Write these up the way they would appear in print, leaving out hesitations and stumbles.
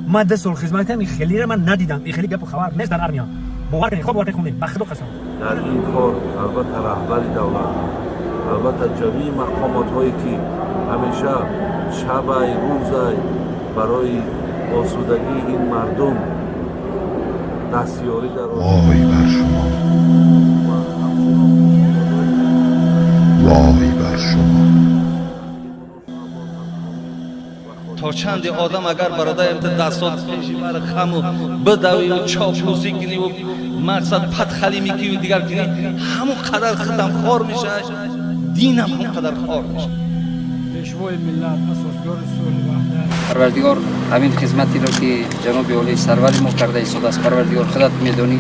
Ман 10 сол хизмат кардам, ин хелира ман надидам. Ин хели гапу хабар нест дар армия. Бовар кунед, хоб бовар кунед, ба худо қасам. Дар ин кор албатта раҳбари давлат, албатта ҷамъи мақомотҳое, ки ҳамеша шабай рӯзай барои осудагии ин мардум дастёрӣ дар وای بر شما، وای بر شما. То чанде одам агар бародарам дастот пеши бар хаму бидавию чоплусӣ куниву мақсад падхалӣ мекуниву дигар кунӣ, ҳамон қадар худам хор мешавад, динам ҳамон қадар хор мешавад. Пешвои миллат, асосгузори сулҳу ваҳдат. Парвардигор, ҳамин хизматеро, ки ҷаноби олӣ сарвари мо карда истодааст, парвардигор, худат медонӣ.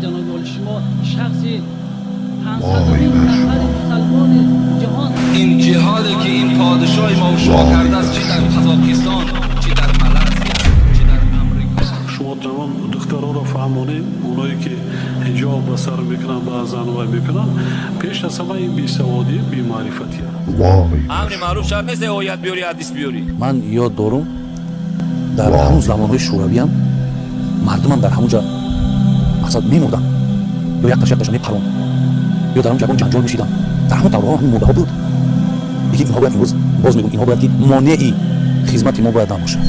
Ҷаноби оли, шумо шахси وای بر 500 нафари شما. мусалмони ҷаҳон. Ин ҷиҳоде, ки ин подишоҳи мо шумо وای кардааст, بر чӣ дар شما. Қазоқистон, чӣ дар Малайзия, чӣ дар Амрико. Шумо тамом духтаронро фаҳмонем, оное ки ҳиҷоб ба сар мекунанд, баъзан вай мекунанд, пеш аз ҳама ин бесаводӣ, бемаърифатӣ. وای بر Амри маъруф шарт нест, оят биёри, ҳадис биёрӣ. Ман ёд дорум, дар وای ҳамун замонҳои шӯравиам мардумам дар ҳамун ҷа мақсад мемурданд ё якташ якташа мепаронд ё дар ҳамун ҷа ягон ҷанҷол мешиданд. Дар ҳамон давраҳо ҳамин мурдаҳо буд. Лекин инҳо бояд, имрӯз боз мегӯм, инҳо бояд ки монеи хизмати мо бояд набошад.